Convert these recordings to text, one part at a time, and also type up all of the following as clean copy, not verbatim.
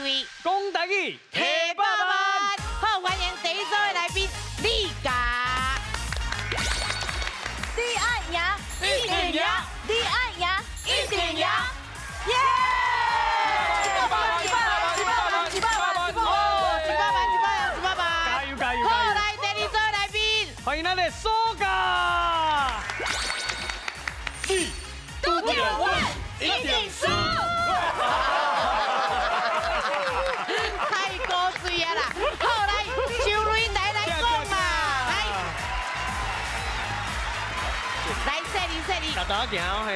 慧，講台語，提百萬。好，歡迎第一組的來賓李嘉。你愛贏，一定贏，你愛贏，一定贏。耶！一百萬，一百萬，一百萬，一百萬，一百萬，一百萬，一百萬。加油加油！好，來第二組來賓，歡迎咱的蘇嘉。你拄著阮，一定輸。太古錐啊啦！好，來周瑞來來講嘛，來，來，說你說你，大家行嘿。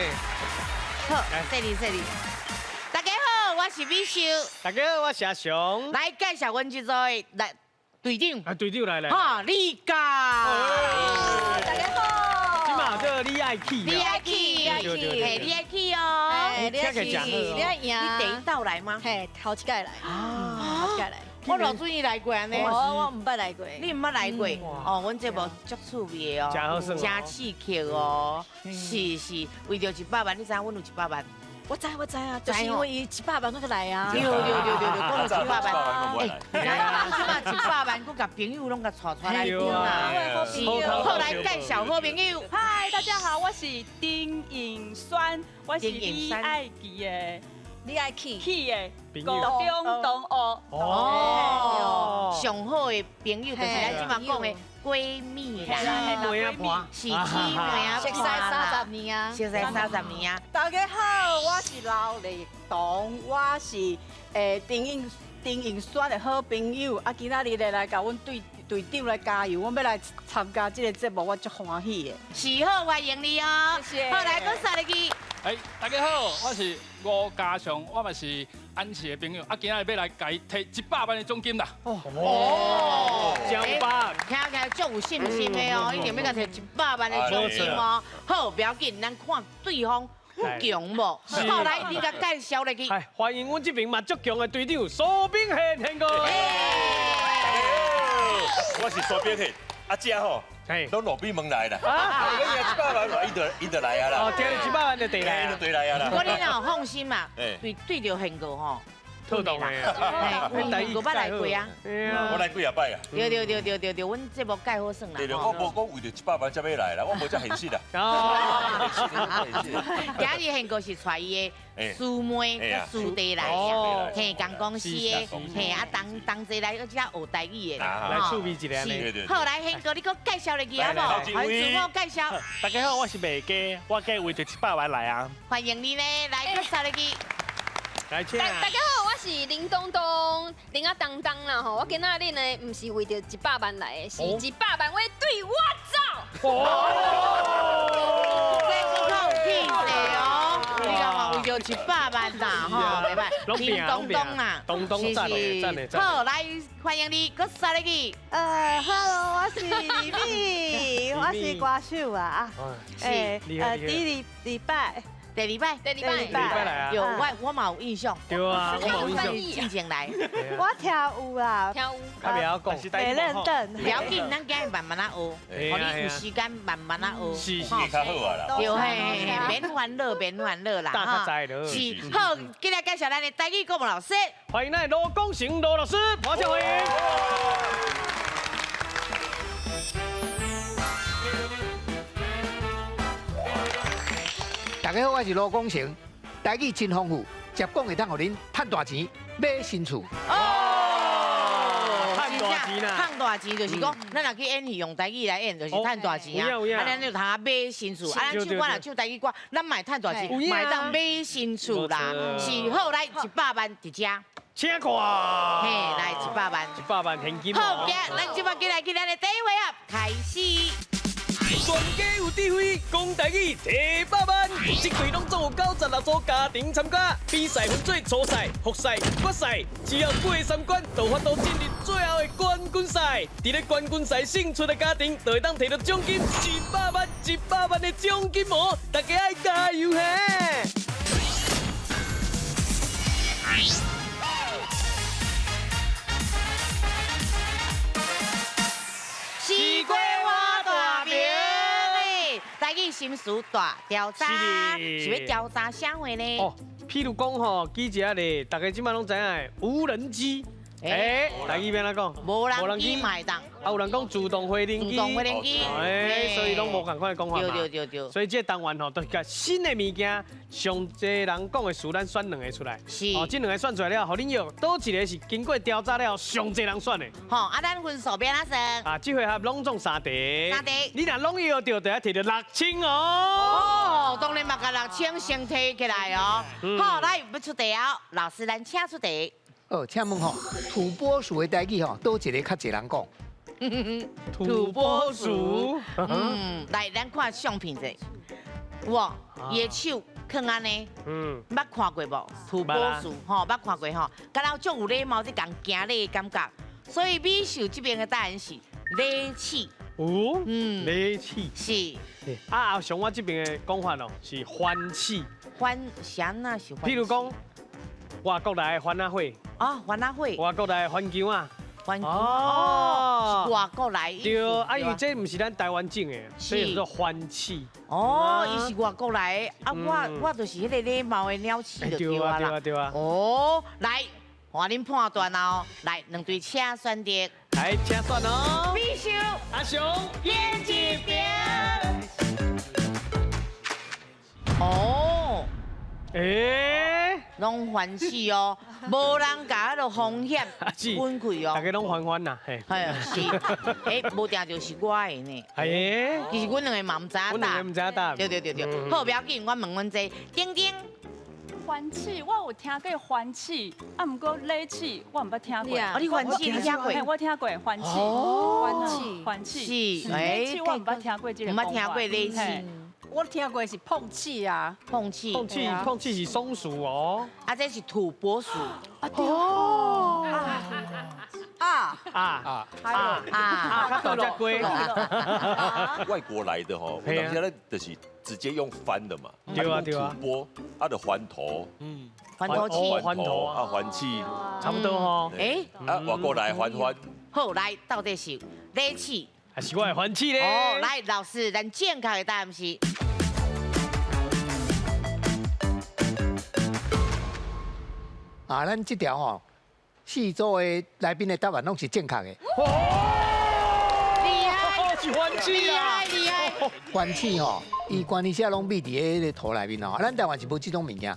好，說你說你。大家好，我是美秀。大家好，我是阿雄。來介紹阮這組的來隊長。啊，隊長來來。哈，李嘉。大家好。這馬叫你愛去。你愛去，你愛去，嘿，你愛去哦。你愛去，你愛贏。你第一道來嗎？嘿，頭一屆來。頭一屆來。我老注意來過呢。我毋捌來過。你毋捌來過？哦，阮這部足趣味的哦，真好耍，真刺激哦。是是，為著一百萬，你知影阮有一百萬？我知我知啊，就是因為伊一百萬我才來啊。對對對對對，講到一百萬，欸，這馬一百萬，閣共朋友攏共帶出來講啊。是，好來介紹好朋友。嗨，大家好，我是丁穎萱，我是李愛琪的，李愛琪的高中同學。哦，上好的朋友就是咱這馬講的閨蜜啦，是姊妹啊，熟識30年啊，熟識30年啊。大家好，我是劉麗彤，我是丁穎萱的好朋友。啊，今仔日來共阮隊隊長來加油，我欲來參加這個節目，我足歡喜的。是好，歡迎你哦。謝謝。好，來，閣煞入去。哎，大家好，我是吳家祥，我嘛是安琪的朋友，啊，今仔日欲來共伊提一百萬的獎金啦。哦，真百，聽起來足有信心的哦，一定欲共提一百萬的獎金哦。好，不要緊，咱看對方有強無？好，來，你共介紹入去。哎，歡迎阮這邊嘛足強的隊長蘇炳憲憲哥。我是蘇炳憲，啊這吼。攏路邊門來啦，啊！你贏一百萬，伊就來啊啦。哦，聽著一百萬就綴來，伊就綴來啊啦。我你若放心嘛，對對著憲哥吼，透動的。嘿，憲哥捌來過啊？我來幾啊擺啊？對對對對對對，阮節目蓋好耍啦。對對，我無講為著一百萬才欲來啦，我無遮現實啦。哦，今日憲哥是帶伊的師妹佮師弟來啊，嘿，仝公司的，嘿啊，同同齊來，閣遮學台語的，來趣味一下呢。好，來憲哥，你閣介紹入去好無？來自我介紹。大家好，我是麥家，我計為著一百萬來啊。歡迎你呢，來閣煞入去。來請。大家好，我是林東東，林仔東東啦吼。我今仔日呢，毋是為著一百萬來的，是一百萬欲對我走。哦，這閣較有氣勢哦！你講嘛，為著一百萬啦，吼，袂歹。林東東啊，東東讚的讚的讚。好，來歡迎你，閣煞入去。Hello，我是李蜜，我是歌手啊。是。第二禮拜。第二擺，第二擺來啊！有我我嘛有印象。對啊，我嘛有印象。進前來。我聽有啦，聽有。較袂曉講。袂認真。不要緊，咱今日慢慢仔學，予你有時間慢慢仔學。是是，較好啊啦。對嘿，免煩惱，免煩惱啦。大較知咯。是，好，今日介紹咱的台語國文老師。歡迎咱的羅功成羅老師，歡迎歡迎。大家好，我是羅功成，台語真豐富，食講會當予恁趁大錢買新厝。哦，趁大錢啦！趁大錢就是講，咱若去演戲用台語來演，就是趁大錢啊。啊，咱就通啊買新厝，啊，咱唱歌若唱台語歌，咱嘛會趁大錢，嘛會當買新厝啦。是，好，來一百萬佇遮。請看。嘿，來一百萬。一百萬現金。好，咱這擺進來去咱的第一回合開始。全家有智慧，講台語提百萬。這隊攏總有96組家庭參加，比賽分做初賽、複賽、決賽，只要過三關，就有法度進入最後的冠軍賽。佇咧冠軍賽勝出的家庭，就會當提著獎金一百萬、一百萬的獎金哦！大家愛加油嘿！西瓜我大名。台語心事大調查，是欲調查啥貨呢？哦，譬如講吼，舉一个例，大家這擺攏知影的無人機，欸，台語欲按怎講？無人機嘛會當。啊，有人講自動飛行機，自動飛行機，欸，所以攏無仝款的講法嘛。對對對對。所以這個單元吼，就是共新的物件，上濟人講的詞，咱選兩个出來。是。哦，這兩个選出來了，予恁約佗一个是經過調查了，上濟人選的。吼，啊，咱分數欲按怎算？啊，這回合攏總三題。三題。你若攏約著，就愛提著6000哦。哦，當然嘛，共6000先提起來哦。好，來，欲出題哦，老師，咱請出題。哦，請問吼，土撥鼠的台語吼，佗一个較濟人講？土撥鼠。嗯，來，咱看相片者。哇，伊的手囥按呢，捌看過無？土撥鼠吼，捌看過吼，敢若足有禮貌，咧共行禮的感覺。所以美秀這邊的答案是禮鼠。哦，嗯，禮鼠。是。啊，像我這邊的講法哦，是番鼠。番啥那是番？譬如講，外國來的番仔火。啊，番仔火。外國來的番薑仔。番薑哦，是外國來。對，啊，因為這毋是咱台灣種的，所以叫做番鼠。哦，伊是外國來的，啊，我就是彼個禮貌的鳥鼠就對啊啦。對啊，對啊。哦，來，換恁判斷哦。來，兩隊請選擇。來，請選哦。美秀、阿雄、演一邊。哦。欸。攏歡喜哦，無人共彼个風險分開哦。大家攏歡歡啦，嘿。係是，欸，無定就是我的呢。係。其實阮兩个嘛毋知影答。阮兩个毋知影答。對對對對，好，不要緊，我問阮這丁丁。番鼠，我有聽過番鼠，啊，毋過禮鼠我毋捌聽過。哦，你番鼠你聽過？我聽過番鼠，番鼠，番鼠。是，禮鼠我毋捌聽過這個。毋捌聽過禮鼠。我聽過是碰鼠啊，碰鼠，碰鼠，碰鼠是松鼠哦。啊，這是土撥鼠。哦。啊啊啊啊！較大隻龜。外國來的吼，有當時咧就是直接用翻的嘛。對啊對啊。土撥，啊就番頭。嗯。番頭鼠。番頭啊，番鼠。差不多吼。欸。啊，外國來番番。好，來，到底是禮鼠，還是我的番鼠咧？哦，來，老師，咱正確的答案是。啊，咱這條吼，四組的來賓的答案攏是正確的。厲害，是番鼠啊！厲害厲害。番鼠吼，伊關係寫攏秘佇彼个土內面吼，咱台灣是無這種物件。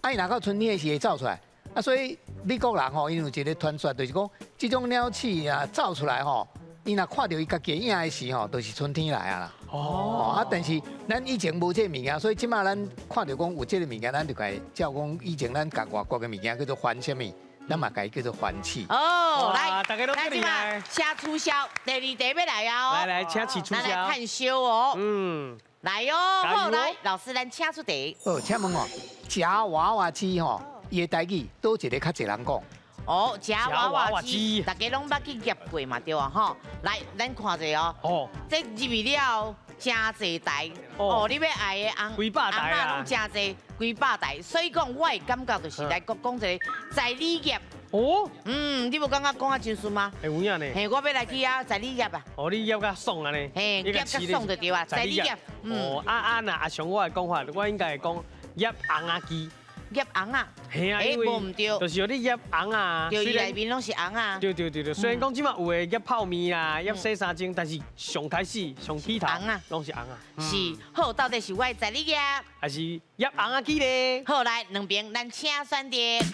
啊，伊若到春天的時會走出來，啊，所以美國人吼，𪜶有一个傳說，就是講這種鳥鼠啊走出來吼，伊若看著伊家己的影的時吼，就是春天來啊啦。哦，啊，但是咱以前無這个物件，所以這馬咱看著講有這个物件，咱就共伊照講以前咱共外國的物件叫做番啥物，咱嘛共伊叫做番鼠。哦，來，大家攏來，這馬請促銷，第二題欲來啊！來來，請起促銷。咱來看燒哦。嗯。來哦，好來，老師，咱請出題。哦，請問哦，夾娃娃機吼，伊的台語佗一个較濟人講？哦，夾娃娃機，大家攏捌去夾過嘛，對啊，吼。來，咱看者哦。哦。這入去了後，真濟台。哦，你欲愛的翁幾百台啊，攏真濟，幾百台。所以講，我的感覺就是來講講一個在理業。哦。嗯，你無感覺講啊真順嗎？會有影呢。嘿，我欲來去啊，在理業啊。哦，你業較爽按呢。嘿，業較爽就對啊，在理業。哦，啊啊，若阿雄我的講法，我應該會講醃尪仔機。醃尪仔，嘿啊，因為無毋對，就是予你醃尪仔。對，伊內面攏是尪仔。對對對對，雖然講這馬有的醃泡麵啦，醃洗衫精，但是上開始上起頭，攏是尪仔。是，好，到底是我的在理業，還是醃尪仔機咧？好，來兩邊咱請選擇。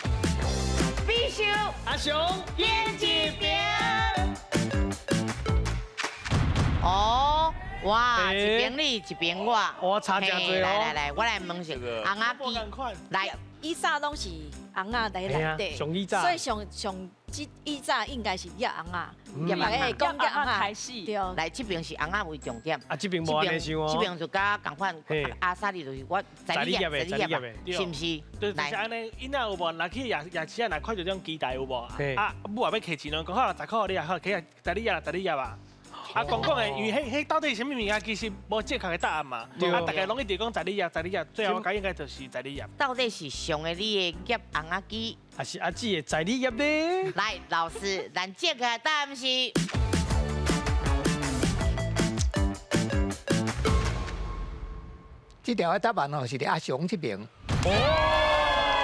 美秀、阿雄、演一邊。哦。哇，一邊你一邊我，我差真濟哦。來來來，我來問下，尪仔機，來，以早攏是尪仔佇內底，所以上上這以早應該是醃尪仔，醃尪仔，講醃尪仔開始，對。來，這邊是尪仔為重點，啊，這邊無按呢想哦，這邊就佮仝款，阿薩里就是我在你醃，在你醃，是毋是？對，就是按呢，囡仔有無？若去夜夜市啊，若看著這種機台有無？啊，母也欲提錢，講好10箍你啊，好，起來在你醃，在你醃啊。啊，講講的，因為彼到底是啥物物件，其實無正確的答案嘛。啊，大家攏一直講在你醃，在你醃，最後我感覺應該就是在你醃。到底是上的你的醃尪仔機，還是阿姊的在你醃呢？來，老師，咱正確的答案是。這條的答案哦，是佇阿雄這邊。哦。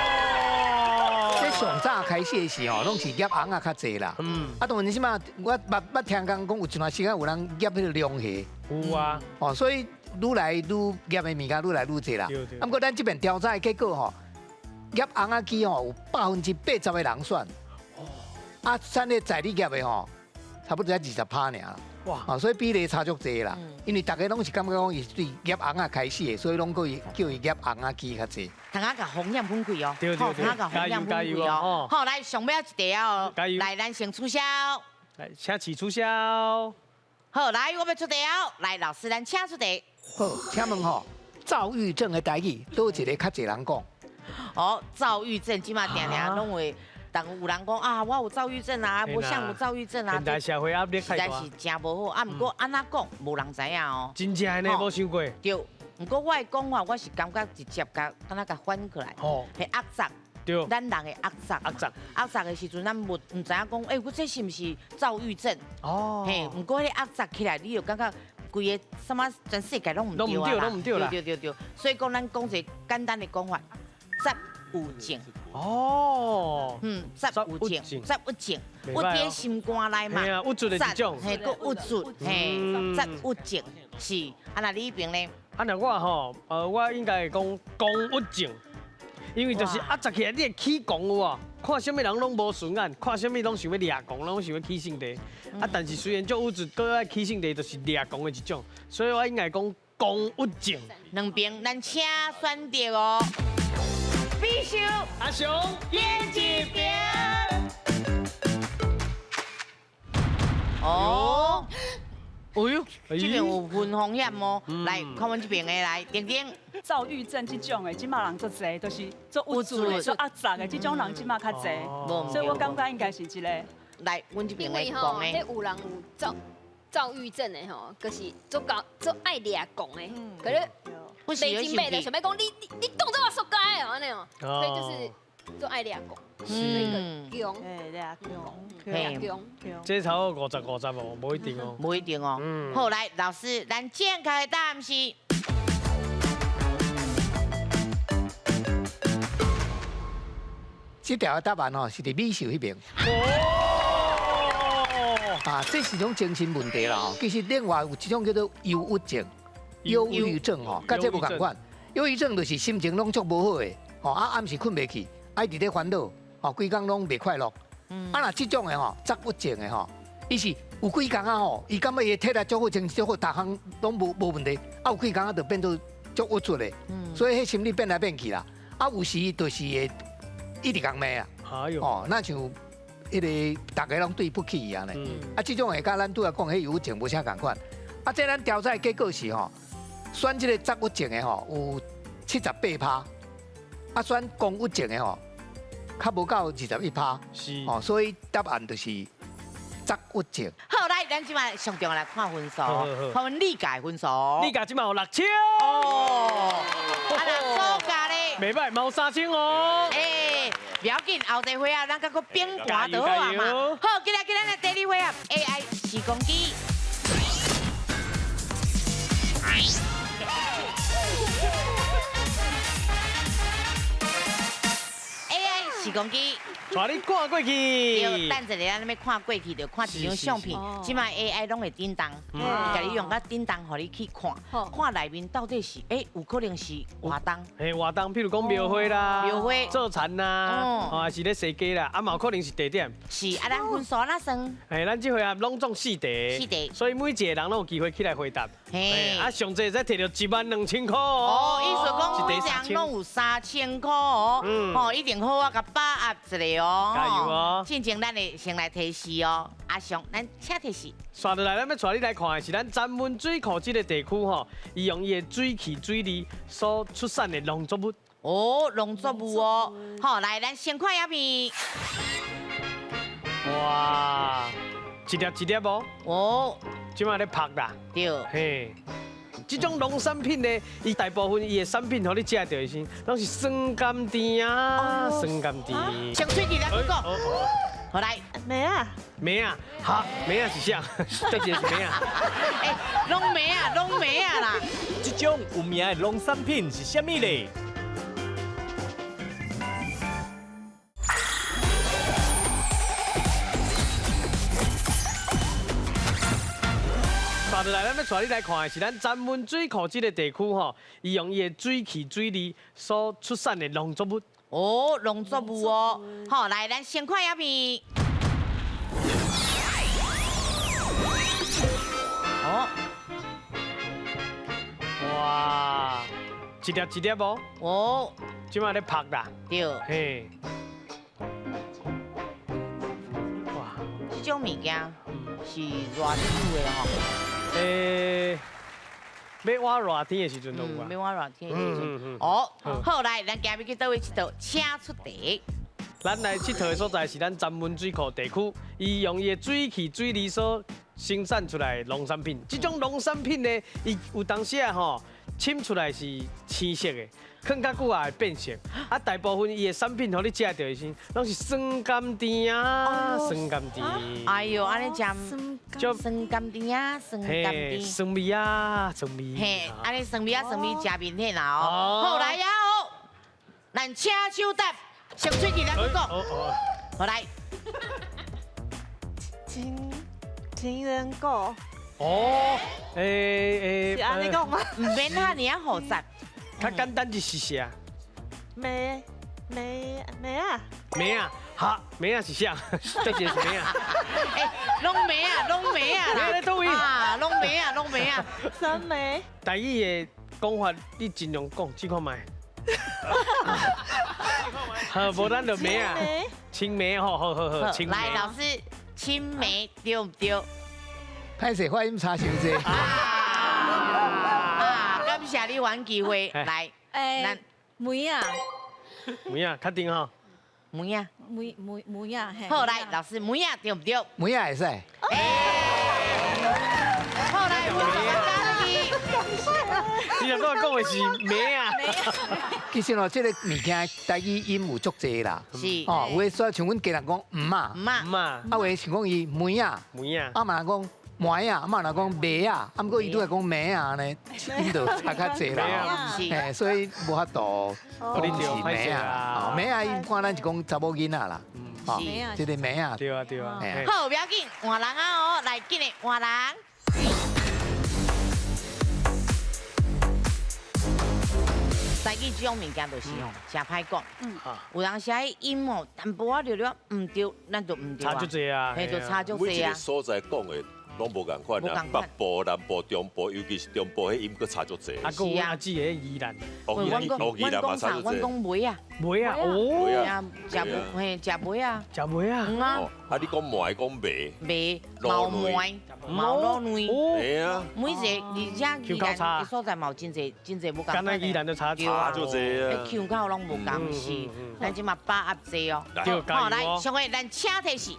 上早開始的時候，攏是醃尪仔較濟啦。啊，當然這擺我捌捌聽講講有一段時間有人醃彼個龍蝦。有啊。哦，所以愈來愈醃的物件愈來愈濟啦。啊，毋過咱這邊調查的結果吼，醃尪仔雞吼有80%的人選。啊，選咧在你醃的吼，差不多才20%爾啦。哇！啊，所以比例差足濟啦。因為大家攏是感覺講伊是對醃尪仔開始的，所以攏閣伊叫伊醃尪仔雞較濟。通仔共風險分開哦，對對對，通仔共風險分開哦。好，來上尾一題哦，來咱先取消。來，請起取消。好，來我欲出題哦。來，老師，咱請出題。好，請問吼，躁鬱症的台語，佗一個較濟人講？哦，躁鬱症這馬定定攏會。但有人講啊，我有躁鬱症啊，無像有躁鬱症啊。現代社會壓力太大，實在是真無好。啊，毋過按怎講，無人知影哦。真正的呢，無想過。對，毋過我的講法，我是感覺直接共，敢若共反過來。哦。彼壓榨。對。咱人的壓榨。壓榨。壓榨的時陣，咱無毋知影講，欸，我這是毋是躁鬱症？哦。嘿，毋過彼個壓榨起來，你就感覺規個啥物全世界攏毋對啊啦。攏毋對啦。對對對。所以講，咱講一個簡單的講法，躁鬱症。哦，躁鬱症，躁鬱症，鬱佇心肝內嘛，鬱卒的一種，嘿，閣鬱卒，嘿，躁鬱症是。啊，若你彼邊呢？啊，若我吼，我應該會講狂鬱症，因為就是壓抑起來，你會起狂有無？看啥物人攏無順眼，看啥物攏想欲掠狂，攏想欲起性地。啊，但是雖然足鬱卒，閣愛起性地，就是掠狂的一種，所以我應該講狂鬱症。兩邊咱請選擇哦。必修阿雄演一遍。哦，哎呦，這邊有分風險哦。來，看阮這邊的來，丁丁。躁鬱症這種的，這馬人足濟，都是足鬱卒的、足壓榨的，這種人這馬較濟，所以我感覺應該是這個。來，阮這邊的講的。彼有人有躁鬱症的吼，就是足𠢕足愛掠狂的，可是。袂真袂的，想欲講你當做我塑膠的按呢哦，所以就是足愛掠狂，那個強，掠狂，掠狂，這差不多50-50哦，無一定哦，無一定哦。好，來老師，咱正確的答案是，這條的答案哦是佇美秀彼邊。啊，這是種精神問題啦。其實另外有一種叫做憂鬱症。憂鬱症吼，佮這無仝款。憂鬱症就是心情攏足無好的，吼啊暗時睏袂去，啊一直咧煩惱，吼規工攏袂快樂。啊若這種的吼，躁鬱症的吼，伊是有幾工啊吼，伊感覺伊的體力足好，精神足好，逐項攏無問題。啊有幾工啊就變做足鬱卒的，所以彼心理變來變去啦。啊有時就是會一直共罵啊，哦，若像彼个大家攏對不起伊按呢。啊這種的佮咱拄仔講彼憂鬱症無啥仝款。啊這咱調查的結果是吼。選這個躁鬱症的吼有78%，啊選狂鬱症的吼，較無到21%，是哦，所以答案就是躁鬱症。好，來，咱這擺上重要來看分數，看阮理解分數。理解這擺有6000。哦，啊若數價咧，袂䆀，嘛有3000哦。欸，不要緊，後一回啊，咱閣閣變卦就好啊嘛。好，今日今日來第二回啊，AI 時光機。AI 時光機，帶你看過去。對，等一下咱欲看過去，就看一張相片。這擺 AI 攏會叮當，伊共你用甲叮當，予你去看，看內面到底是，欸，有可能是活動。嘿，活動，譬如講廟會啦，廟會做田啦，哦，還是咧踅街啦，啊，嘛有可能是地點。是，啊，咱分數按怎算？嘿，咱這回啊，攏總4題。4題。所以每一個人攏有機會起來回答。嘿，啊，上濟才摕著12000塊哦。哦，意思講每人攏有3000塊哦。哦，一定好啊，共把握一下哦。加油哦！進前咱會先來提示哦，阿雄，咱請提示。紲落來，咱欲帶你來看的是咱曾文水庫這個地區吼，伊用伊的水氣水利所出產的農作物。哦，農作物哦，好，來，咱先看影片。哇，一粒一粒哦。哦，這擺咧曝啦。對。嘿，這種農產品呢，伊大部分伊的產品，予你食著的時，攏是酸甘甜啊，酸甘甜。上喙齒來講。好來，梅仔。梅仔，哈，梅仔是啥？這個是梅仔。欸，攏梅仔，攏梅仔啦。這種有名的農產品是啥物咧？落來，咱欲帶你來看的是咱漣門水庫這个地區吼，伊用伊的水氣水利所出產的農作物。哦，農作物哦，好，來，咱先看影片。哦，哇，一粒一粒哦。哦，這擺咧曝啦。對。嘿。哇，這種物件是熱天有的吼。欲倚熱天的時陣都有啊。欲倚熱天的時陣。哦，好，來，咱今日去佗位𨑨迌，請出題。咱來𨑨迌的所在是咱漣門水庫地區，伊用伊的水氣水利所生產出來的農產品。這種農產品呢，伊有當時啊吼，抻出來是青色的，囥較久也會變色。啊，大部分伊的產品，予你食著的時，攏是酸甘甜啊，酸甘甜。哎喲，按呢食，酸甘甜啊，酸甘甜。酸味啊，酸味。嘿，按呢酸味啊，酸味食面片啦哦。好來啊哦，咱請手答，上喙齒來去講。好來。情人果。哦，是按呢講嗎？毋免遐爾仔複雜。較簡單就是啥？梅梅梅仔。梅仔，哈，梅仔是啥？這個是梅仔。欸，攏梅仔，攏梅仔啦。梅在佗位？啊，攏梅仔，攏梅仔。酸梅。台語的講法，你盡量講，試看覓。好，無咱就梅仔。青梅吼，好好好，青梅。來，老師，青梅對毋對？歹勢，發音差傷濟。啊，感謝你還機會來。欸，梅仔。梅仔，確定吼。梅仔。梅梅梅仔，嘿。好，來，老師，梅仔對毋對？梅仔會使。好，來，我你若講的是梅仔。其實哦，這个物件台語音有足濟啦。是。哦，有的說像阮家人講毋仔。毋仔。毋仔。啊，有的想講伊梅仔。梅仔。啊嘛講梅仔，啊嘛若講麦仔，啊毋過伊拄來講梅仔呢，音就差較濟啦。是。嘿，所以無法度講是梅仔。梅仔伊看咱是講查某囡仔啦。是。這个梅仔。對啊對啊。好，不要緊，換人啊哦，來緊的換人。台語這種物件就是吼，誠歹講。有當時彼音哦，淡薄仔略略毋對，咱就毋對啊。差足濟啊！嘿，就差足濟啊。每一个所在講的攏無仝款啊，北部、南部、中部，尤其是中部，彼音閣差足濟。啊，閣有阿姊的宜蘭，宜蘭嘛差足濟。阮講梅仔。梅仔，哦。食梅，嘿，食梅仔。食梅仔。嗯啊。啊，你講梅講麦。麦，毛梅，毛糯卵。嘿啊。每一个，而且宜兰的所在嘛有真濟真濟無仝款。敢若宜蘭就差差足濟啊。腔口攏無仝是，咱這馬把握濟哦。好，來，上位咱請提示。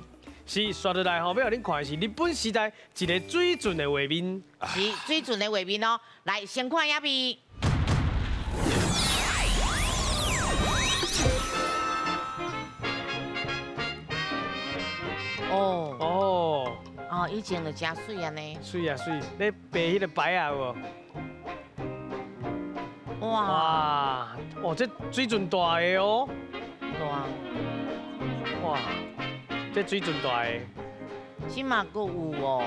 是，刷落來吼，欲予恁看的是日本時代一个水準的畫面。是水準的畫面哦，來，先看影片。哦哦哦，以前就真媠按呢。媠啊媠，咧白彼个牌仔有無？哇！哇，這水準大个哦。大。哇！這水準大个。這馬閣有哦。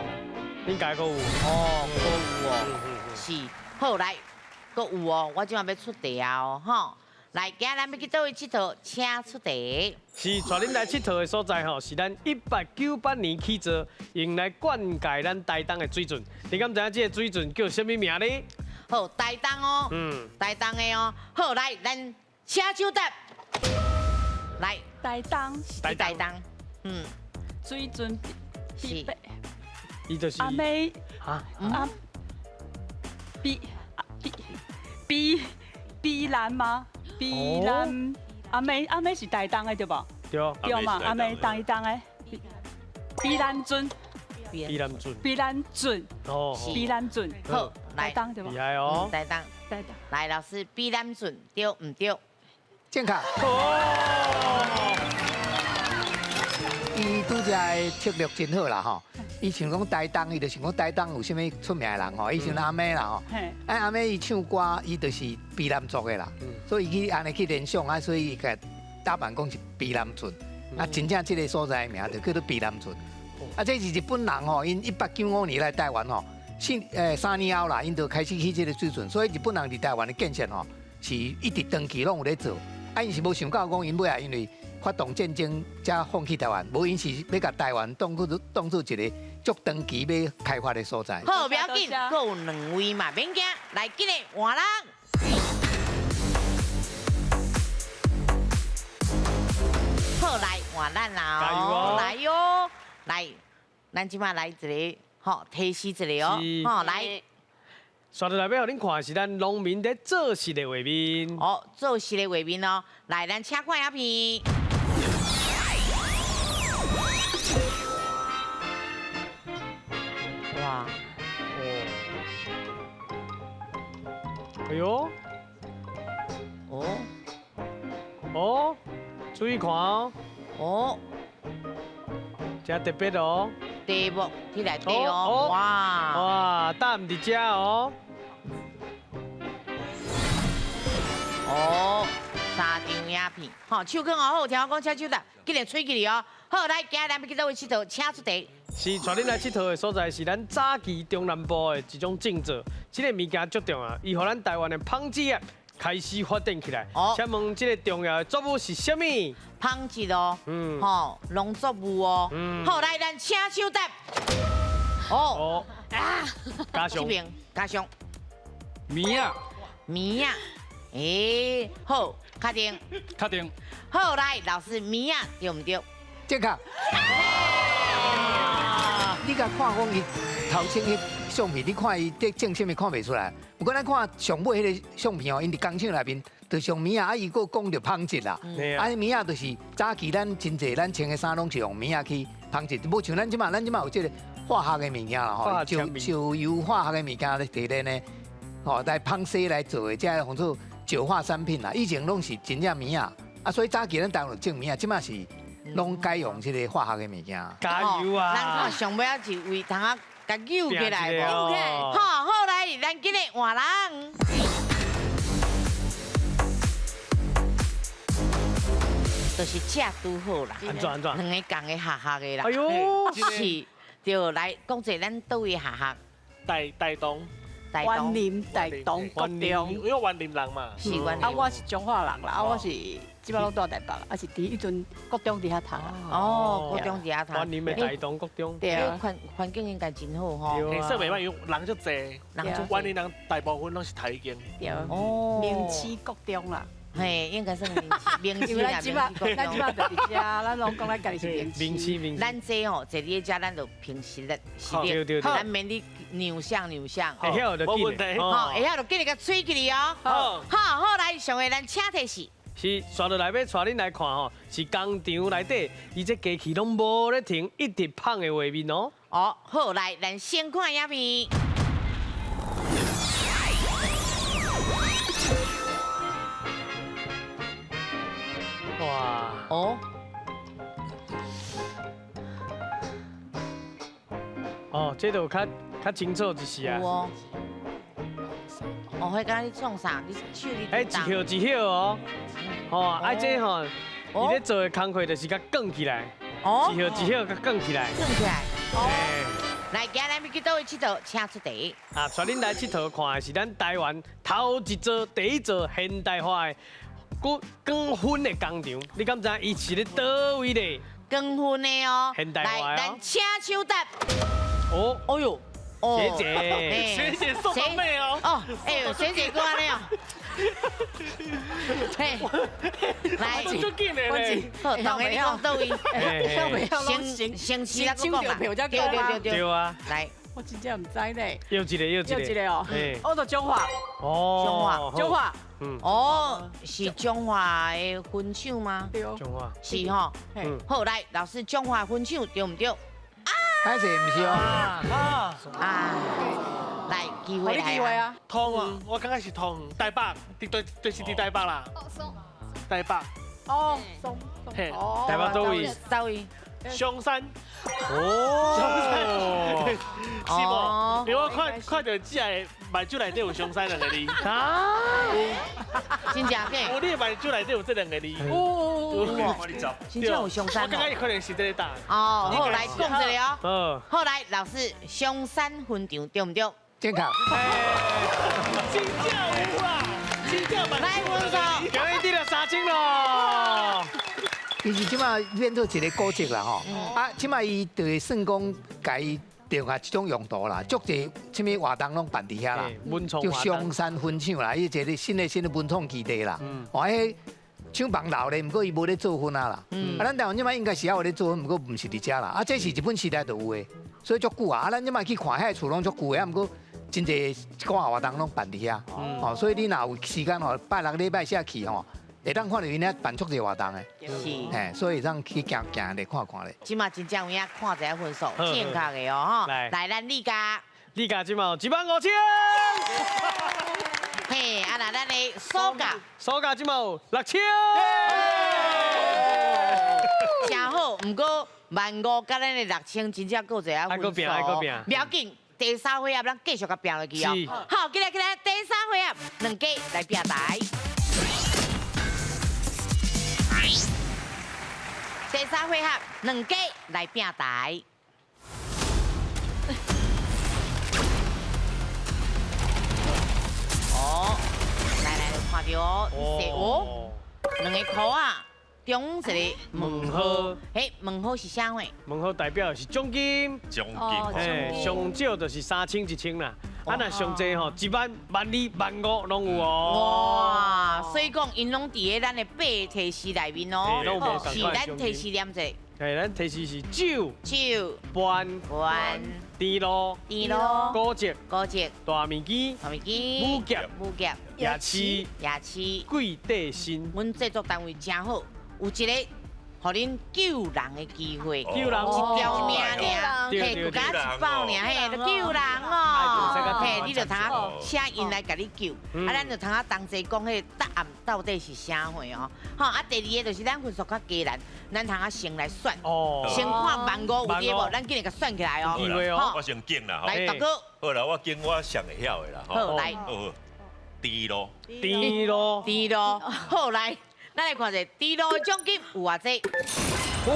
應該閣有。哦，閣有哦。是，好來，閣有哦，我這馬欲出題啊哦，吼。來，今仔咱欲去佗位𨑨迌，請出題。是，帶恁來𨑨迌的所在吼，是咱1898年起造，用來灌溉咱台東的水圳。你敢知影這个水圳叫啥物名呢？好，台東哦，台東的哦。好，來，咱請手答。來，台東，台東，水圳是，伊就是阿妹，哈，阿比比比比兰吗？比兰阿妹，阿妹是台东的对无？对。对嘛，阿妹台东的。比兰圳。比兰圳。比兰圳。哦。比兰圳。好，台东对无？厉害哦。台东。台东。来，老师，比兰圳对毋对？正确。哦。伊拄才的策略真好啦吼。伊想講台東，伊就想講台東有啥物出名的人吼，伊想阿妹啦吼。啊阿妹伊唱歌，伊就是卑南族的啦，所以伊去按呢去聯想啊，所以伊共打扮講是卑南圳。啊，真正這个所在的名就叫做卑南圳。啊，這是日本人吼，𪜶1895年來台灣吼， 3年后啦，𪜶就开始起这个水圳，所以日本人伫台湾的建设吼，是一直长期拢有咧做。啊，𪜶是无想到讲𪜶尾仔因为发动战争才放弃台湾，无𪜶是欲共台湾当做当做一个足长期欲开发的所在。好，不要紧，阁有两位嘛，免惊，来，紧来换人。好，来换咱啦哦，来哟，来，咱这摆来一个，吼，提示一个哦，吼，来。刷落来欲予恁看的是咱农民咧做事的画面。哦，做事的画面哦，来，咱请看影片。哇，哦，哎呦，哦，哦，注意看哦，哦，真特别哦。题目伫内底哦，哇哇，答案伫遮哦。哦，三张影片，好，手囥哦，好，听我讲，请手答，紧来吹起来哦。好，来，今日咱欲去佗位𨑨迌，请出题。是，带恁来𨑨迌的所在是咱早期中南部的一种种作，这个物件足重要，伊予咱台湾的纺织业开始发展起来。哦，请问这个重要的作物是啥物？纺织哦，吼，农作物哦。好，来，咱请手答。哦，啊，加上，这边加上。棉仔，棉仔，欸，好，确定，确定。好，来，老师，棉仔对毋对？正确。你共看讲伊头先彼相片，你看伊咧种啥物看袂出来。不过咱看上尾彼个相片哦，𪜶伫工厂内面就上棉仔，啊伊阁讲著纺织啦。啊，棉仔就是早期咱真济咱穿的衫拢是用棉仔去纺织，无像咱这马，咱这马有这个化学的物件啦吼，石油化学的物件咧提炼的，吼来纺丝来做的，这号做石化产品啦。以前拢是真正棉仔，啊，所以早期咱台湾种棉仔，这马是拢改用这个化学的物件。加油啊！咱看上尾仔是为通仔共扭起来无？好，好来，咱今日换人。就是食拄好啦。按怎按怎？两个仝的学校的啦。哎呦，是，对，来讲者咱佗位学校？台台东。员林台东国中，因为员林人嘛。是员林。啊，我是彰化人啦，啊，我是这摆拢住台北，啊是伫彼阵国中伫遐读啊。哦，国中伫遐读。员林的台东国中。对啊。环境应该真好吼。对，说袂歹，因为人足济，人足员林人大部分拢是读彼间。对。哦。明启国中啦。嘿，应该算明启啦，咱这摆，咱这摆就伫遮，咱拢讲咱家己是明启。明启明。咱这吼坐伫遮，咱就凭实力，实力，咱免你让相让相。会晓就无问题。吼，会晓就紧来共吹起来哦。好，好来，上个咱请提示。是，刷落来欲带恁来看吼，是工厂内底，伊这机器拢无咧停，一直麭的画面哦。哦，好，来，咱先看影片。哇！哦，哦，这就较清楚一些啊。有哦。哦，彼敢你创啥？你手你。哎，一叶一叶哦，吼，啊这吼，伊咧做的工课就是共卷起来，一叶一叶共卷起来。卷起来。哦。来，今日咱欲去佗位𨑨迌，请出题。啊，带恁来𨑨迌看的是咱台湾头一座、第一座现代化的光粉的工厂，你敢知影伊是咧佗位咧？光粉的哦，现代化来，咱请手答。哦，哎呦，学姐，学姐送到妹哦。哦，哎呦，学姐过来哦。嘿，来，好，同学你讲佗位？先先试来讲嘛。对对对对啊。来。我真正毋知咧。又一个，又一个。又一个哦。我就彰化。哦。彰化。彰化。哦，是彰化的分厂吗？对。彰化。是吼。好，来，老师，彰化分厂对毋对？啊。歹势，毋是哦。啊。啊。来，机会来。机会啊。通啊，我感觉是通台北，对对，是伫台北啦。台北。哦，松。嘿。台北佗位？佗位？松山。哦，松山，是无？因为我看看著这个目睭内底有松山两个字。啊？真正假？有你的目睭内底有这两个字。有。真正有松山。我感觉可能是这个答案。哦，好，来讲一下哦。嗯。好，来老师，松山分场对不对？正确。真正有啊！真正来分数，今日得了3000咯。其实这马变做一个古迹啦吼，啊，这马伊就会算讲，共伊定下一种用途啦，足济啥物活动拢办伫遐啦，就松山分厂啦，伊一个新的文创基地啦，哦，彼厂房老咧，毋过伊无咧做分啊啦，啊，咱台湾这马应该是犹有咧做分，毋过毋是伫遮啦，啊，这是日本时代就有的，所以足久啊，啊，咱这马去看遐厝拢足旧的，啊，毋过真济一寡活动拢办伫遐，哦，所以你若有时间吼，拜六礼拜四去吼。会当看到𪜶咧办足济活动的，是，嘿，所以当去行行咧看看咧。这马真正有影看一下分数，正确的哦，吼。来，咱李家，李家这马15000。嘿，啊那咱的苏家，苏家这马6000。真好，毋过15000佮咱的6000真正阁有一下分数。爱阁拼，不要紧，第三回合咱继续共拼落去哦。好，起来起来，第三回合两家来拼台。第三回合，两家来拼台。哦，来来，看到哦，哦，两个箍仔，中一个问号，嘿，问号是啥货？问号代表是奖金，奖金，嘿，上少就是3000、1000啦。啊，若上济吼，1万、12000、15000拢有哦。哇，所以讲，𪜶拢伫咧咱的八提示内面哦。是咱提示念者。嘿，咱提示是酒、酒、饭、饭、甜露、甜露、果汁、果汁、大面机、大面机、母夹、母夹、夜市、夜市、贵地新。阮制作单位真好，有一个。予恁救人的机会，救人一条命尔，嘿，就敢一百尔，嘿，就救人哦，嘿，你就通请𪜶来共你救，啊，咱就通同齐讲彼个答案到底是啥货哦，吼，啊，第二个就是咱分数较低难，咱通先来选，先看15000有伫无，咱紧来共选起来哦，我先拣啦，来，大哥，好啦，我拣我上会晓的啦，好，来，好，甜露，甜露，甜露，好来。咱来看一下，甜露的奖金有偌济？5万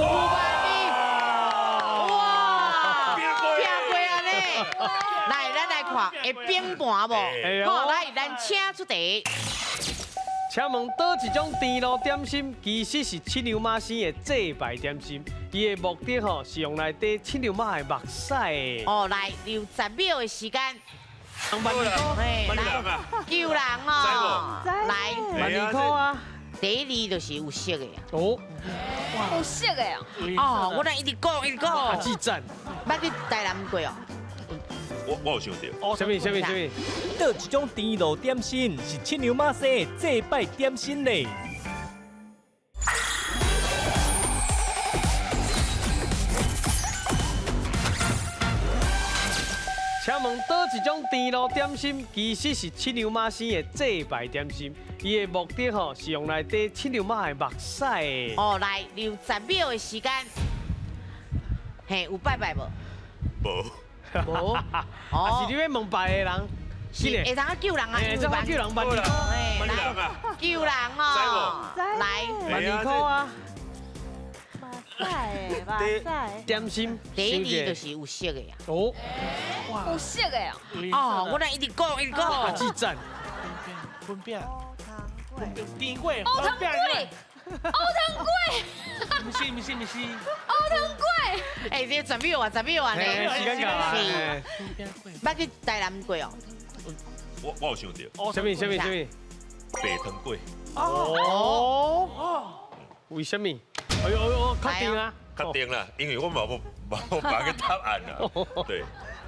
哇！拼过啊呢！来，咱来看会变盘无？好，来，咱请出题。请问佗一种甜露点心，其实是七娘妈生的祭拜点心，伊的目的吼是用来滴七娘妈的目屎的。哦，来，留10秒的时间。12000块，救人哦！来，12000块啊！第一字就是有色的哦，有色的哦，我那一直讲一直讲，阿志赞，捌去台南过哦。我有想到，哦，啥物啥物啥物？佗一种甜露点心是七娘妈生的祭拜点心咧。请问佗一种甜露点心，其实是七娘妈生的祭拜点心，伊的目的吼是用来滴七娘妈的目屎的。哦，来，留10秒的时间。嘿，有拜拜无？无。无。啊，是你欲问拜的人？是会通救人啊？会通救人，万二。救人哦！来， 12000块啊！点心，第一字就是有色的呀。哦，有色的哦。我那一直讲一直讲。阿志赞。粉饼，甜粿，乌汤粿，乌汤粿。不是不是不是。乌汤粿。哎，这10秒啊，10秒啊呢。时间到啊。是。捌去台南过哦。我有想到。啥物啥物啥物？白糖粿。哦。为什么？哎呦呦，确定啊！确定啦，因为我嘛无别个答案啦。对，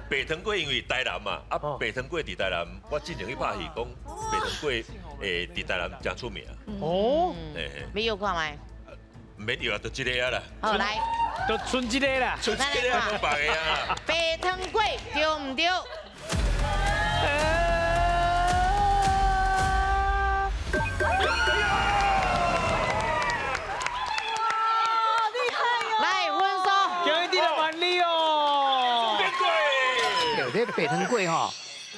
白糖粿因为台南嘛，啊，白糖粿伫台南，我之前去拍戏讲白糖粿，伫台南真出名。哦，没有看觅？毋免摇啊，就这个啊啦。好来，就剩这个啦，剩这个啊，别个啊。白糖粿对毋对？来，分数。這白糖粿吼，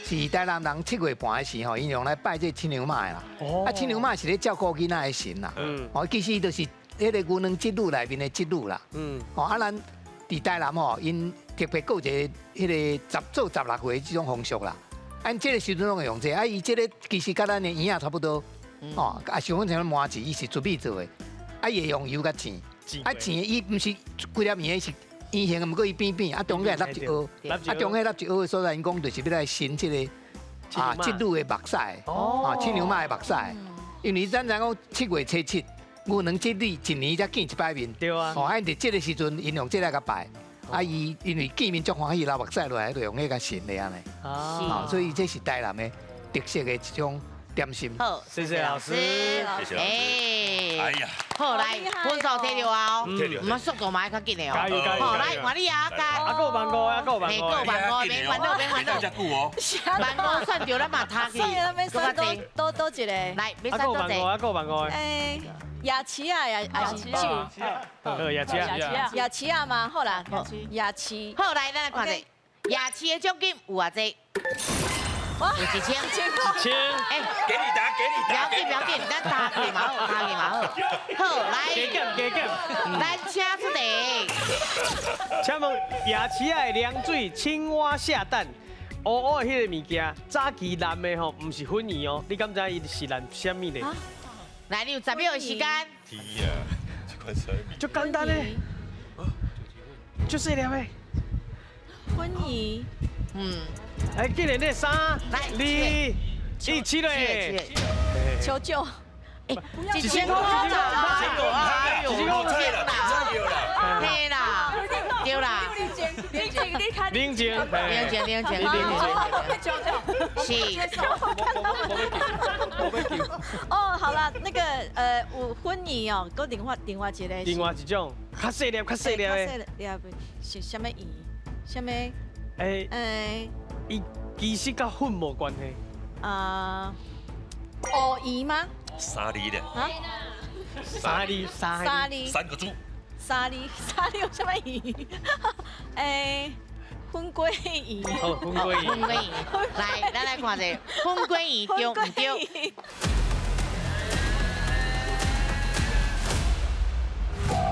是台南人七月半的時吼，𪜶用來拜這七娘媽的啦。啊，七娘媽是咧照顧囡仔的神啦。哦，其實就是彼個牛郎織女內面的織女啦。哦，啊，咱佇台南吼，𪜶特別閣有一个彼个十做十六歲這種風俗啦。按這個時陣攏會用這個，啊，伊這個其實佮咱的圓仔差不多。哦，啊，像阮像麻糍，伊是糯米做的，啊，伊會用油佮煎，啊，煎的伊毋是規粒圓的，是圓形的，毋過伊扁扁，啊，中間會凹一凹，啊，中間凹一凹的所在，𪜶講就是欲來盛這个啊，織女的目屎，啊，七娘媽的目屎，因為咱知影講七月初七，牛郎織女一年才見一擺面，對啊，哦，啊，𪜶佇這个時陣，𪜶用這個來共拜，啊，伊因為見面足歡喜，流目屎落來，就用彼個盛的按呢，啊，所以這是台南的特色的一種點心。好，謝謝老師，謝謝老師。哎呀，好來，分數提著啊，我們速度嘛愛較緊的哦。加油加油！好來，換你啊，加。啊，閣有萬五，啊，閣有萬五，閣有萬五，免煩惱，免煩惱。遮久哦。萬五算著，咱嘛ทั去。所以咱欲選多多一個。來，欲選多一個。啊，閣有萬五，欸，夜市啊，也是酒。好，夜市啊。夜市啊嘛，好啦，夜市。好來，咱來看者，夜市的獎金有偌濟？有一千，一千，欸，給你答，給你答，不要緊，不要緊，咱答對嘛好，答對嘛好，好來，加減加減，咱請出題。請問夜市仔的涼水青蛙下蛋，烏烏的彼个物件，早期藍的吼，毋是粉圓哦，你敢知伊是藍啥物咧？來，你有10秒的時間。天啊，這款啥物？足簡單的，足細粒的。粉圓，嗯。哎，竟然咧，三、二、一，起咧！求救！哎，一千塊啦，哎呦，一千塊啦，嘿啦，對啦，冷靜，冷靜，冷靜，是。哦，好了，那個有粉圓哦，閣另外一个。另外一種，較細粒，較細粒的。較細粒是啥物圓？啥物？欸。伊其實佮粉無關係。啊，烏圓嗎？三字咧。啊？三字，三字。三個豬。三字，三字有啥物圓？欸，粉粿圓。好，粉粿圓。粉粿圓。來，咱來看者，粉粿圓對毋對？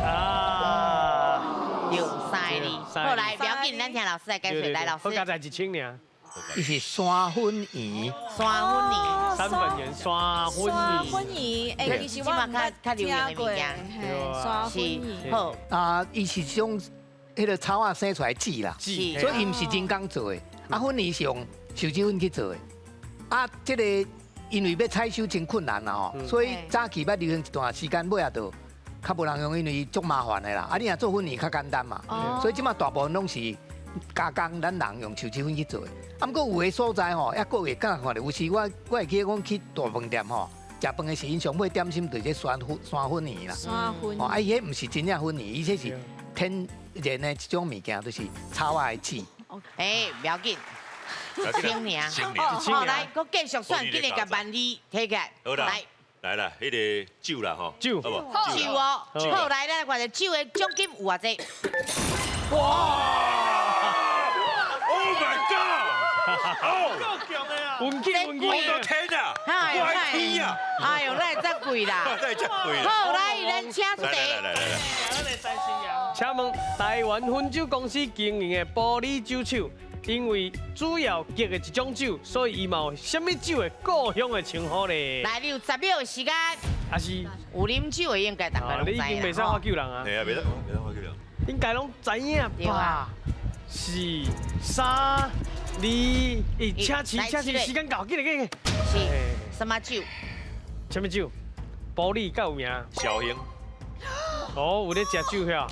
啊。對，三字。好，來，不要緊，咱請老師來解說。來，老師。好，加在一千爾。伊是山粉圓，山粉圓，三粉圓，山粉圓，山粉圓。欸，其實我毋捌聽過。山粉圓。好。啊，伊是種彼个草仔生出來籽啦，所以伊毋是人工做的。啊，粉圓是用樹脂粉去做的。啊，這个因為欲採收真困難啦吼，所以早期捌流行一段時間，尾仔就較無人用，因為足麻煩的啦。啊，你若做粉圓較簡單嘛，所以這馬大部分攏是加工，咱人用樹脂粉去做的。啊，毋過有的所在吼，抑閣會敢看著，有時我會記得講去大飯店吼，食飯的時，𪜶上尾點心就是這山粉圓啦。山粉。哦，啊，伊彼毋是真正粉圓，伊這是天然的一種物件，就是草仔的籽。欸，不要緊，清爾。好，來，閣繼續選，緊來共萬字提起來。好啦，來啦，彼个酒啦吼，酒，好無？酒哦，好，來，咱來看者酒的獎金有偌濟？哇！Oh my god！哦，夠強的啊！運氣運氣，我的天啊！我的天啊！哎呦，哪會遮貴啦？哪會遮貴？好，來，咱請出題。來來來來。請問台灣汾酒公司經營的埔里酒廠，因為主要結的一種酒，所以伊嘛有啥物酒的故鄉的稱呼咧？來，你有10秒的時間。還是有啉酒的應該大家攏知。你已經袂使喝酒人啊？對啊，袂使喝酒人。應該攏知影吧？四、三、二、一，請起，請起，時間到，緊來緊來。是什麼酒？什麼酒？埔里較有名。紹興。哦，有咧食酒遐？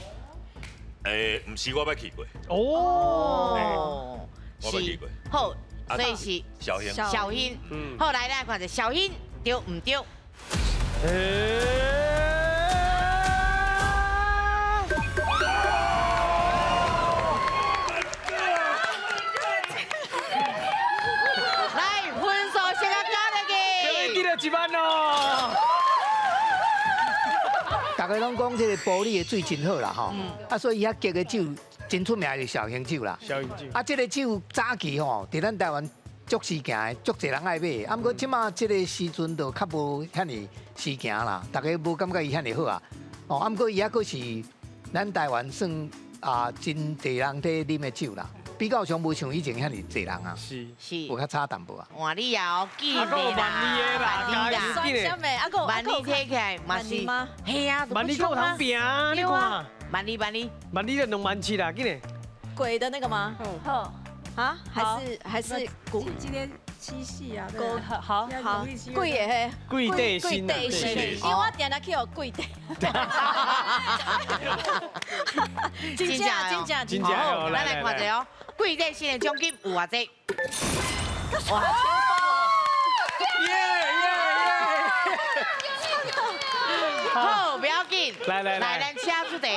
欸，毋是，我捌去過。哦，我捌去過。好，所以是紹興。紹興。好，來，咱來看者紹興對毋對？來，分數先甲加落去。得1萬咯！大家攏講這个埔里的水真好啦吼，啊，所以伊遐結的酒，真出名的紹興酒啦。紹興酒。啊，這个酒早期吼，佇咱台灣足時行的，足濟人愛買。啊，毋過這馬這个時陣就較無遐爾時行啦，大家無感覺伊遐爾好啊。哦，啊，毋過伊猶閣是咱台灣算啊真濟人佇啉的酒啦。比較上無像以前遐爾濟人啊，是，有較差淡薄啊。換你啊，哦，記得啦，萬里啦，萬里睇起來嘛是，係啊，萬里夠通拼，你看，萬里萬里，萬里就2萬7啦，緊嘞。鬼的那個嗎？好，啊，還是古今天七夕啊，好好貴的嘿，貴地心，貴地心，因為我定定去予貴地。真正真正真正，好，咱來看一下哦，貴地心的獎金有偌濟？哇！耶耶耶！好，不要緊，來來來，來，咱請出題。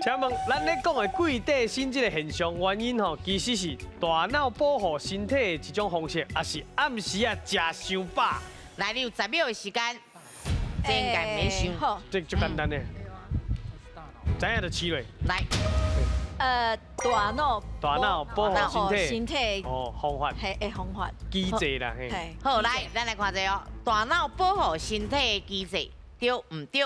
請問，咱咧講的貴地心這个現象，原因吼，其實是大腦保護身體的一種方式，抑是暗時啊食傷飽？來，你有10秒的時間，這應該免想。好，這足簡單的，知影就試落。來，大腦保護身體哦，方法係的方法機制啦，嘿。好，來，咱來看一下哦，大腦保護身體的機制，對毋對？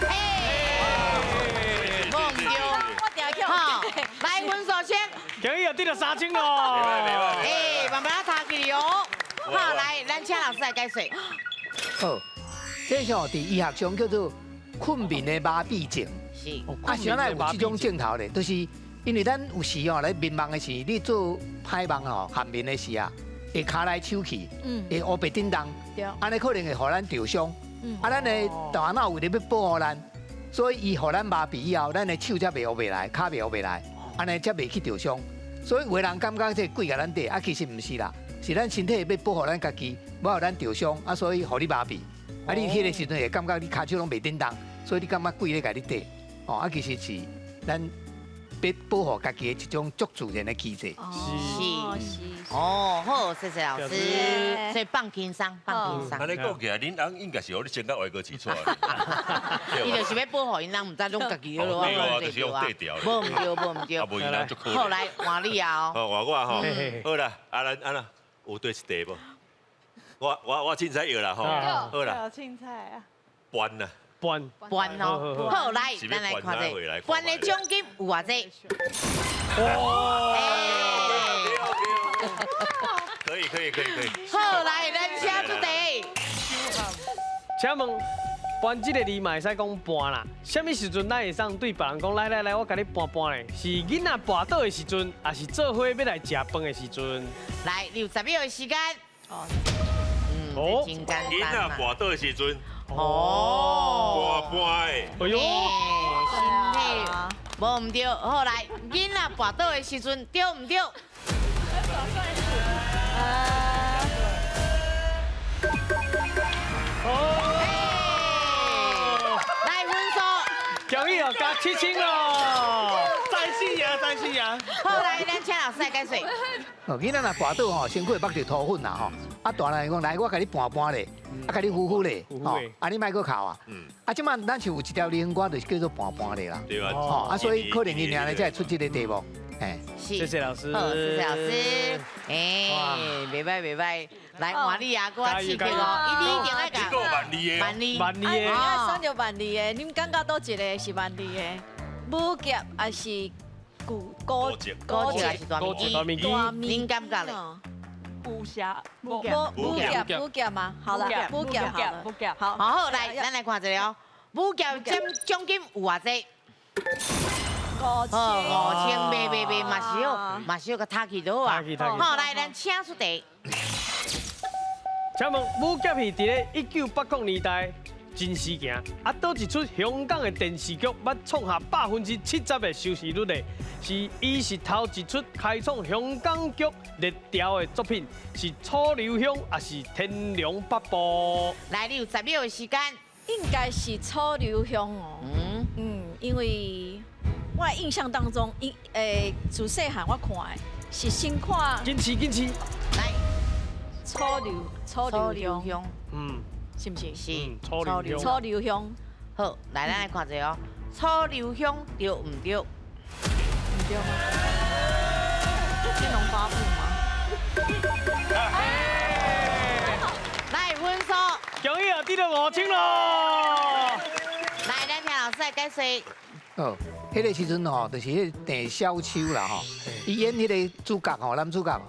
哎，無毋對，好，來分數先，今日又得了3000咯。哎，慢慢仔讀起哦。好，來，咱請老師來解說。好，這項佇醫學上叫做睏眠的麻痹症。是。啊，是按怎有這種症頭咧？就是因為咱有時吼來眠夢的時，你做歹夢吼，頷眠的時啊，會跤來手去，會烏白振動，按呢可能會予咱著傷。啊，咱的大腦為著欲保護咱，所以伊予咱麻痹以後，咱的手才袂烏白來，跤袂烏白來，按呢才袂去著傷。所以有的人感覺這鬼共咱綴，啊，其實毋是啦，是咱身體欲保護咱家己，無予咱著傷，啊，所以予你麻痹。啊，你彼个時陣會感覺你跤手攏袂振動，所以你感覺鬼咧共你綴。哦，啊，其實是咱欲保護家己的一種足自然的機制。是是。哦，好，謝謝老師。所以放輕鬆，放輕鬆。按呢講起來，恁翁應該是予你先到外國去出來。伊就是欲保護𪜶翁，毋知攏家己咯。對啊，就是用底調。無毋對，無毋對。啊，無𪜶翁足可憐。好，來換你啊！哦，換我吼。好啦，啊咱按怎有對一題無？我凊彩藥啦吼。好啦。凊彩啊。搬啦。搬。搬哦。好，來，咱來看這搬的獎金有偌濟？哇！可以可以可以可以。好，來，咱請出題。請問，搬這个字嘛會使講搬啦？啥物時陣咱會使對別人講，來來來，我共你搬搬咧？是囡仔跋倒的時陣，抑是做伙欲來食飯的時陣？來，你有10秒的時間。哦。哦。真簡單。囡仔跋倒的時陣。哦。搬搬的。哎喲。身體無毋對，好來，囡仔跋倒的時陣對毋對？來分數，恭喜哦，加7000咯！再試贏，再試贏。好，來，咱請老師來解說。哦，囡仔若跋倒吼，身軀會縛著塗粉啦吼。啊，大人講來，我共你搬搬咧，啊，共你扶扶咧，吼，啊，你莫閣哭啊。啊，這擺咱是有一條流行歌，就是叫做搬搬咧啦。對啊。吼，啊，所以可能伊爾咧才會出這个題目。哎，謝謝老師。好，謝謝老師。哎，袂歹袂歹，來換你啊，閣較刺激哦，伊一定愛共。萬里的。萬里。萬里的。啊，選著萬里的，恁感覺佗一个是萬里的？武俠還是古古古籍還是大面機？恁感覺咧？武俠。武俠武俠嗎？好啦，武俠好了。好，好，來，咱來看一下哦。武俠獎金有偌濟？5000，袂袂袂，嘛是好，嘛是好，共讀去就好啊。好，來，咱請出題。請問武俠戲佇咧1980年代真時行，啊，佗一齣香港的電視劇捌創下70%的收視率的，是伊是頭一齣開創香港劇熱潮的作品，是《楚留香》抑是《天龍八部》？來，你有10秒的時間。應該是《楚留香》哦。因為我印象當中，自細漢我看的是先看。堅持堅持。來，楚留香。是毋是？是楚留香。楚留香。好，來，咱來看一下哦。楚留香對毋對？毋對嗎？天龍八部嗎？來，分數。恭喜啊，得到5000咯！來，咱聽老師來解釋。哦，彼個時陣吼，就是彼個鄭少秋啦吼，伊演彼個主角吼，男主角，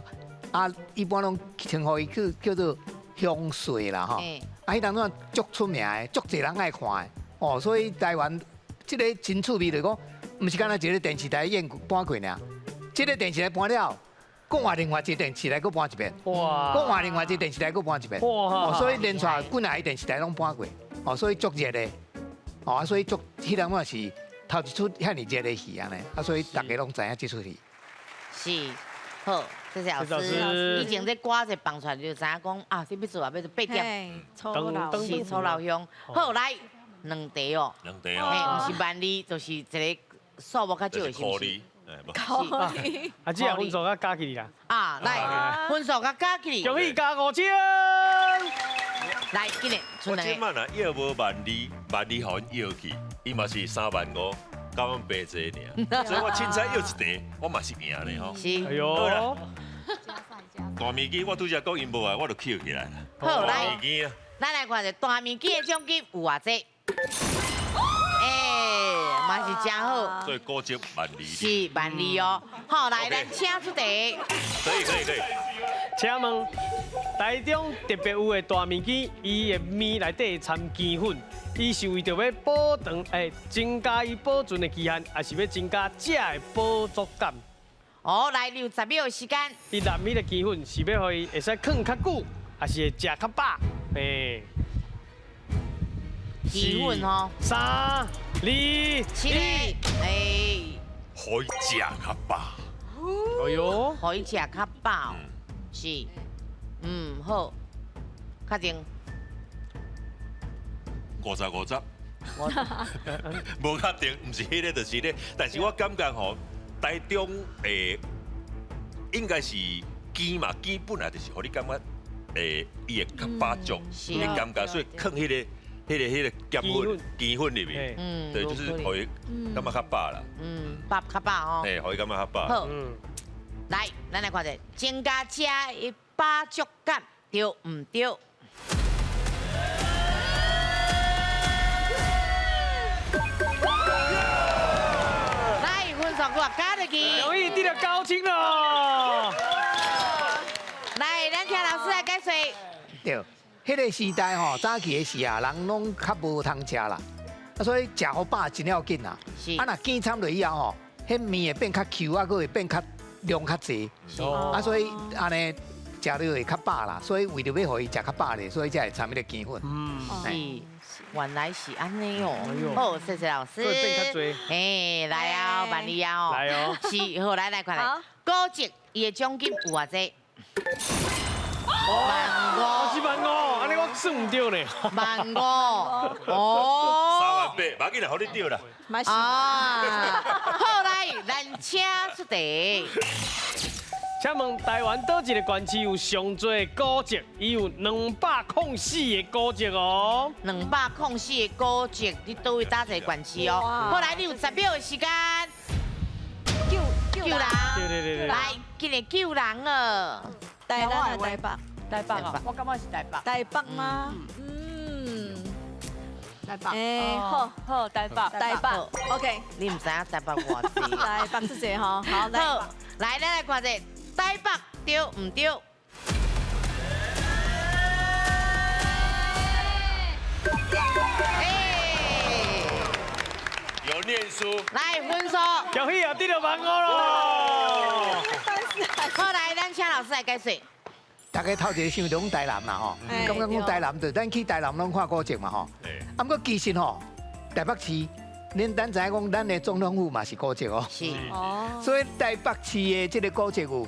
啊，一般攏稱呼伊叫叫做香帥啦吼。啊，彼當陣足出名的，足濟人愛看的，哦，所以台灣這個真趣味，就是講，毋是干焦一个電視台演搬過爾，這個電視台搬了，閣換另外一個電視台閣搬一遍，哇！閣換另外一個電視台閣搬一遍，哇！所以連續幾若个電視台攏搬過，哦，所以足熱的，哦，所以足彼當陣是頭一出遐爾熱的戲按呢，啊，所以大家攏知影這出戲。是，好，謝謝老師。以前這歌一放出來就知影講啊，這欲做啊，欲做八點，是楚留香。好，來兩題哦，兩題哦，嘿，毋是萬里，就是一個數目較少的，是毋是？啊，這個分數較加起來啦。啊，來，分數較加起來。恭喜加5000。來，今日我這擺若約無萬里，萬里予阮約去，伊嘛是3萬5，佮阮爸濟爾。所以我凊彩約一題，我嘛是贏咧吼。是。哎喲。大面機我拄才講𪜶無愛，我就抾起來啦。好，來。大面機啊。咱來看一下大面機的獎金有偌濟？哎，嘛是真好。所以古蹟萬里。是萬里哦。好，來，咱請出題。可以可以可以。請問台中特別有的大麵機，伊的麵內底摻雞粉，伊是為著欲保長，增加伊保存的期限，抑是欲增加食的飽足感？哦，來，你有10秒的時間。伊淋彼个雞粉是欲予伊會使囥較久，抑是會食較飽？哎。雞粉吼。 3、2、1，哎。予伊食較飽。哎喲。予伊食較飽。是，嗯，好，確定。50、50，無確定，毋是彼个就是彼个，但是我感覺吼，台中應該是雞嘛，雞本來就是予你感覺伊會較飽足的感覺，所以囥彼个、彼個鹹粉、雞粉入面，對，就是予伊感覺較飽啦。嗯，飽較飽吼。嘿，予伊感覺較飽。好。來，咱來看一下，增加食的飽足感，對毋對？來，分數我加入去。容易得到9000咯。來，咱請老師來解說。對，彼個時代吼，早期的時啊，人攏較無通食啦，啊，所以食予飽真要緊啦。是。啊，若見摻落以後吼，彼麵會變較 Q 啊，閣會變較量較濟，啊，所以按呢食了會較飽啦，所以為著欲予伊食較飽咧，所以才會摻彼個雞粉。嗯，是，原來是按呢哦。好，謝謝老師。變較濟。嘿，來啊，萬里啊哦。來哦。是，好，來來看來，古蹟伊的獎金有偌濟？15,000。是15,000，按呢我算毋著呢。15,000，哦。3萬8，無要緊啦，予你著啦。啊，好來，咱請出題。請問台灣佗一个縣市有上濟古蹟？伊有204个古蹟哦。204个古蹟，你佗位佗一个縣市哦。好來，你有10秒的時間。救人。對對對對。來，今日救人了。台南啊，台北。台北啊，我感覺是台北。台北嗎？嗯。台北。哎，好，好，台北，台北，OK。你毋知影台北偌濟？台北是這吼，好，來，咱來看一下，台北對毋對？有念書。來，分數。恭喜啊，得著15,000咯。好，來，咱請老師來解說。大家頭一个想著講台南啦吼，感覺講台南就咱去台南攏看古蹟嘛吼。啊，毋過其實吼，台北市，咱知影講，咱的總統府嘛是古蹟哦。是。所以台北市的這個古蹟有，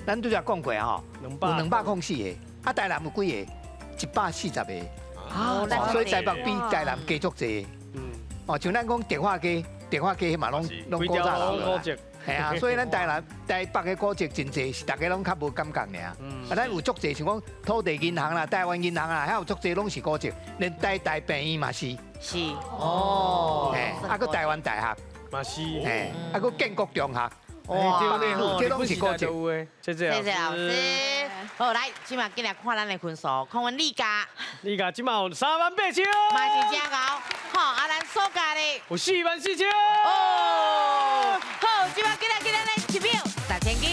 咱拄才講過吼，有204個，啊，台南有幾個？140個。哦。所以台北比台南加足濟。哦，像咱講迪化街，迪化街彼嘛攏古早樓啦。係啊，所以咱台南、台北的古蹟真濟，是大家攏較無感覺爾。啊，咱有足濟像講土地銀行啦、台灣銀行啦，遐有足濟攏是古蹟，連台大病院嘛是。是。哦。啊，閣台灣大學嘛是。啊，閣建國中學。哇，這攏是古蹟。謝謝謝謝老師。好，來，這馬緊來看咱的分數，看阮李家。李家這馬有38000。嘛是真𠢕。好，啊，咱蘇家咧有44000。哦，好，這馬緊來緊來來一秒10,000金。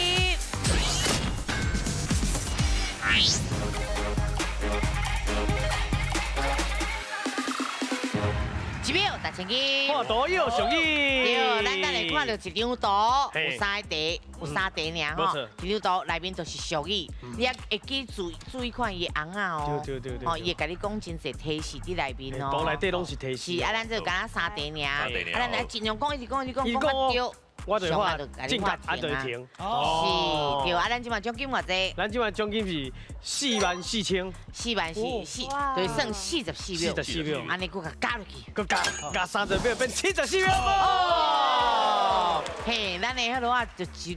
一秒10,000金。看圖有俗語。對，咱等下看到一張圖，有三個題，有三題爾吼。一張圖內面就是俗語，你也會記注注意看伊的尪仔哦。對對對。吼，伊會共你講真濟提示佇內面哦。圖內底攏是提示。是啊，咱這敢若三題爾，啊，咱來盡量講，一直講，一直講，講較對。我就話正確，啊就會停。是，對，啊，咱這馬獎金偌濟？咱這馬獎金是44,000。 4萬4，就是算44秒。44秒。按呢閣共加落去。閣加加30秒變74秒。哦。嘿，咱的彼落啊，就一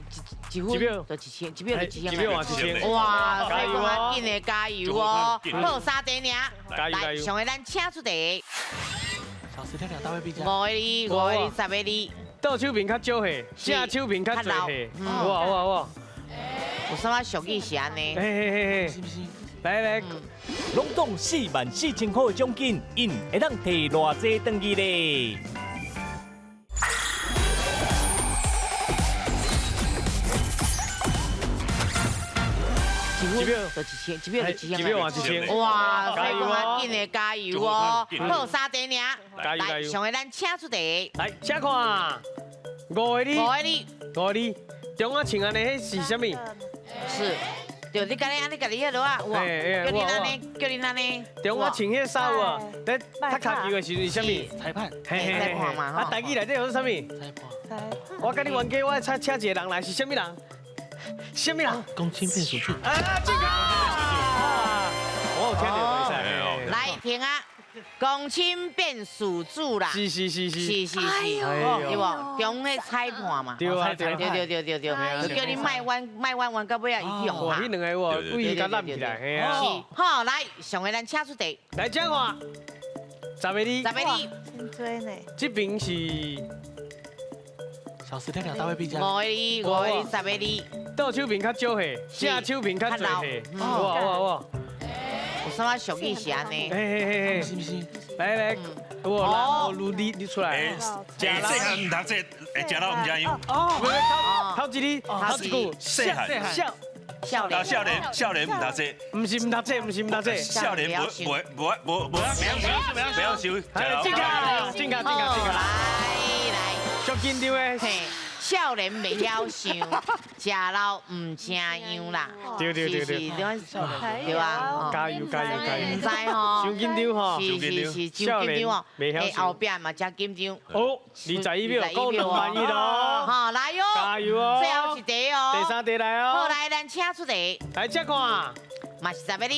一分就1000，一秒就1000。一秒1000。哇，所以講啊，緊的加油哦！好，三題爾。加油加油！上個咱請出題。小時了了，大衛比5個字，5個字，10個字。倒手邊較少歲，正手邊較濟歲。哇哇哇！有啥物俗語是按呢？嘿嘿嘿嘿，是不是？來來，攏總44,000塊的獎金，𪜶會當提偌濟轉去咧？一秒就1000，一秒就1000，一秒1000。哇，所以講啊，緊的加油哦！好，三題爾，來，上個咱請出題。來，請看，5個字，5個字， 5個字，中啊穿按呢，彼是啥物？是，對，你共你按呢，共你彼落啊，有叫你按呢，叫你按呢。中啊穿彼衫有啊，咧踢跤球的时阵是啥物？裁判。嘿嘿裁判嘛。啊，台语内底叫做啥物？裁判。我共你冤家，我请请一个人来，是啥物人？啥物人？公亲变属猪。啊，这个。我有听到，来听啊，公亲变事主啦。是是是是。是是是，对无？中的裁判嘛。对啊对对对对对，就叫你莫冤莫冤冤到尾啊，伊去用哇，彼两个喎，故意共揽起来，嘿啊。是，好，来，上个咱请出题。来，请看，10个字。10个字。真多呢。这边是。小时了了，大卫毕加。5个字，5个字，10个字。倒手边较少岁，正手边较济岁。哇哇哇！有啥物俗语是按呢？嘿嘿嘿嘿，是不是？来来，哦，你你出来。食细汉毋读册，食老毋知样。哦，头一字，头一句，细汉，少少年，少年，少年毋读册。毋是毋读册，毋是毋读册。少年无无无无无，袂晓收，袂晓收。进卡，进卡，进卡，进卡。来来，足紧张的。少年袂晓想，食老毋成样啦。对对对对，对啊，加油加油加油！毋知吼，伤紧张吼，是是是，伤紧张哦。后壁嘛真紧张。哦，21秒，讲2万一咯。好，来哟，加油哦！最后一题哦，第三题来哦。好，来，咱请出题。来，请看，嘛是10个字。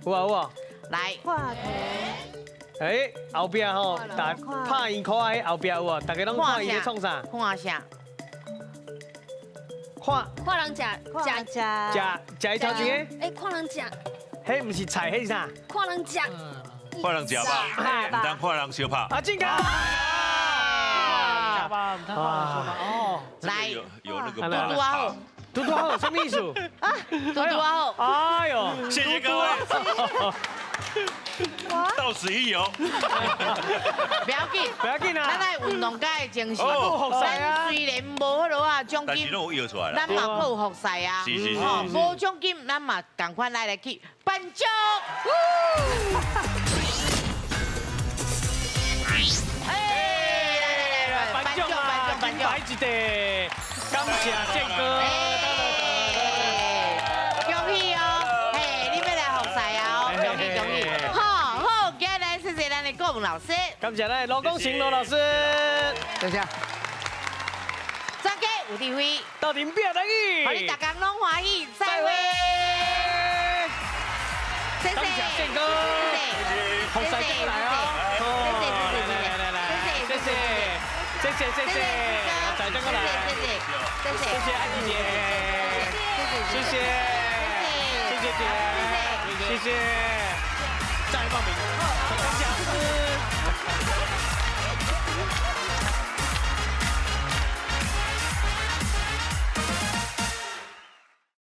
有啊有啊。来。哎，后壁吼，大拍圆箍仔后壁有啊，大家拢看伊咧创啥？看啥？看。看人食食食食食伊头前个。哎，看人食。彼毋是菜，彼是啥？看人食。看人食肉，毋通看人相拍。啊，进卡。食吧，毋通看人相拍哦。来，有那个拄拄好，拄拄好，啥物意思？啊，拄拄好。哎呦，谢谢各位。到此一游，不要紧，不要紧啊！咱爱运动家的精神。咱虽然无彼落啊奖金，但是拢有摇出来咱嘛阁有复赛啊。是是是。无奖金，咱嘛仝款来来去颁奖。哎，来来来，颁奖颁奖颁奖！金牌一块，感谢宪哥。恭喜哦！嘿，你欲来复赛啊？恭喜恭喜！好，好，今日谢谢咱的顾问老师，感谢咱的罗功成罗老师，多谢。专家有智慧，斗阵拼台语，予你逐工拢欢喜，再会。谢谢，感谢宪哥，谢谢，复赛再来哦，谢谢谢谢，谢谢谢谢。謝謝謝謝，再轉過來，謝謝謝謝，謝謝安妮姐，謝謝，謝謝姐，謝謝，再報名，感謝。